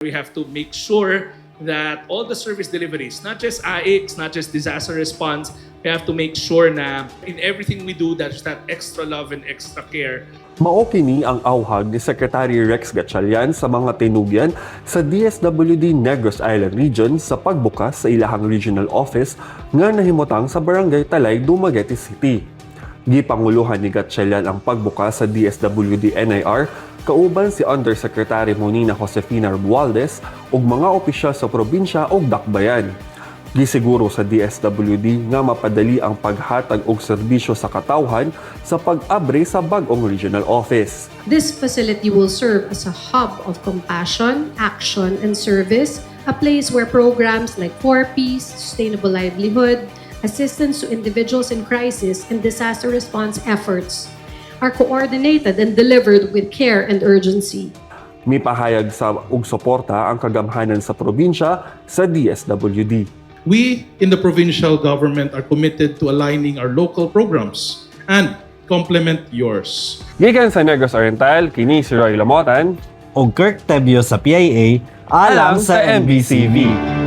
We have to make sure that all the service deliveries, not just AICS, not just disaster response, we have to make sure na in everything we do, there's that extra love and extra care. Mao kini ang awhag ni Secretary Rex Gatchalian sa mga tinugyan sa DSWD Negros Island Region sa pagbukas sa ilahang regional office nga nahimutang sa Barangay Talay, Dumaguete City. Gipanguluhan ni Gatchalian ang pagbukas sa DSWD NIR kauban si Undersecretary Monina Josefina Romualdez ug mga opisyal sa probinsya ug dakbayan. Gisiguro sa DSWD nga mapadali ang paghatag og serbisyo sa katawhan sa pag-abre sa bag-ong regional office. This facility will serve as a hub of compassion, action, and service, a place where programs like 4Ps, sustainable livelihood, assistance to individuals in crisis, and disaster response efforts are coordinated and delivered with care and urgency. Mipahayag sa og suporta ang kagamhanan sa probinsya sa DSWD. We in the provincial government are committed to aligning our local programs and complement yours. Gikan sa Negros Oriental, kini si Roy Lamotan o Kirk Tebio sa PIA, alang sa MBCV.